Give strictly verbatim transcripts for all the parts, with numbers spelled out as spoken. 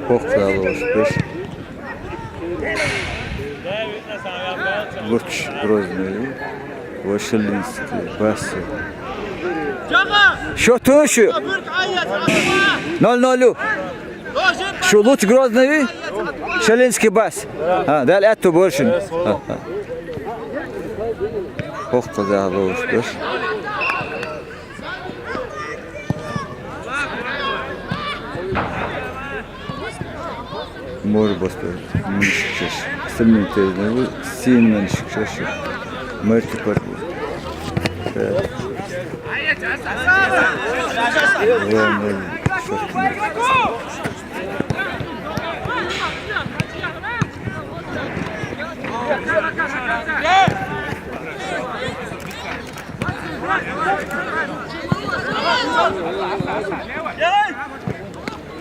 Хохкала успеш. Луч Грозный, Вашалинский, Басы. Счёт тыншу. Ноль ноль. Шу Луч Грозный, Шалинский Бас. А, дальше это больше. А, а. Ох, куда лучше. Мор бостар. Мишкеш. Сымын тезне. Син мишкеш. Мэр тупар.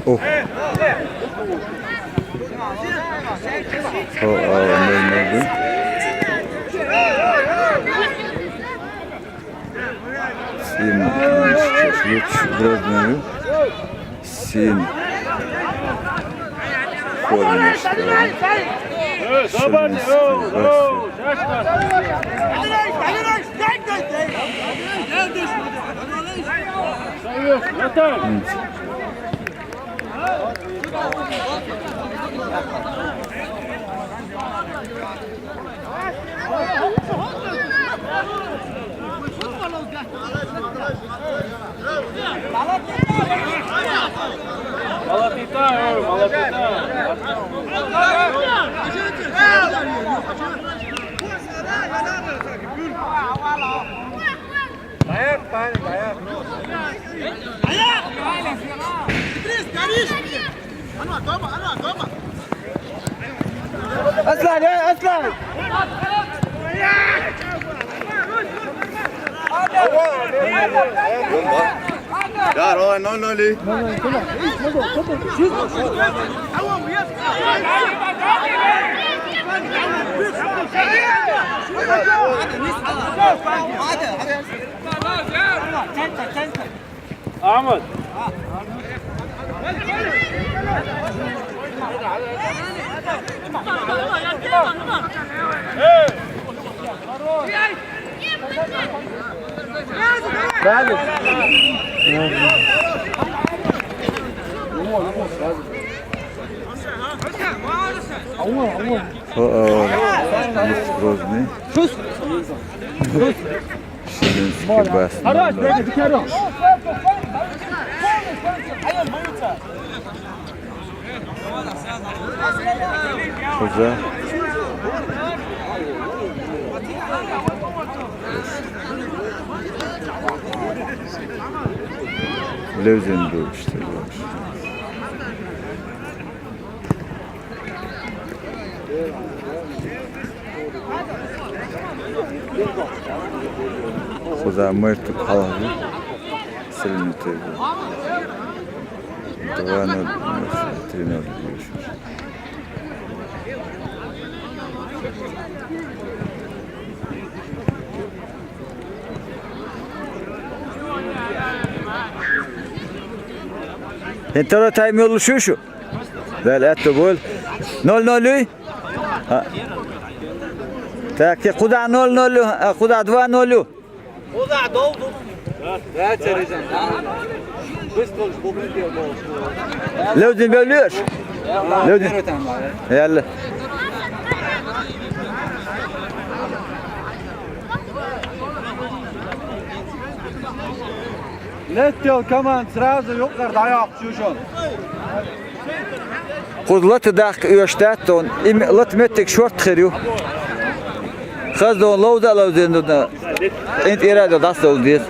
О. О, о, нормально. Син, сейчас лучше Грозный. Син. Форма стала. Шалинский Бас. Молодцы, э, молодцы. Dayak, Tani, dayak. Dayak! Idris, garis! Anu, agama, anu, agama. Aslan, ya, Aslan! Ya, Rohan, no, no, li. Ahmet. Правильно. О, о, Грозный. Шалинский Бас. Хоза. Левзин ду, что ли? Хоза мэр туп халахы. Сырнытый. Два ноль, три ноль. Второй тайм ёлу шу шу. Даль, это боль. Ноль ноль. Так, те куда ноль ноль, а куда два ноль? Куда долду? Левдин бевлюш? Левдин. Яла. Леттел команд сразу юкъар даяк чушон. Куз лата дахка уьш дац тхуна, им лата меттиг шорта хир ю. Хаза дон ловза а ловзийна дуда, къинтӀера а дӀасадовла деза.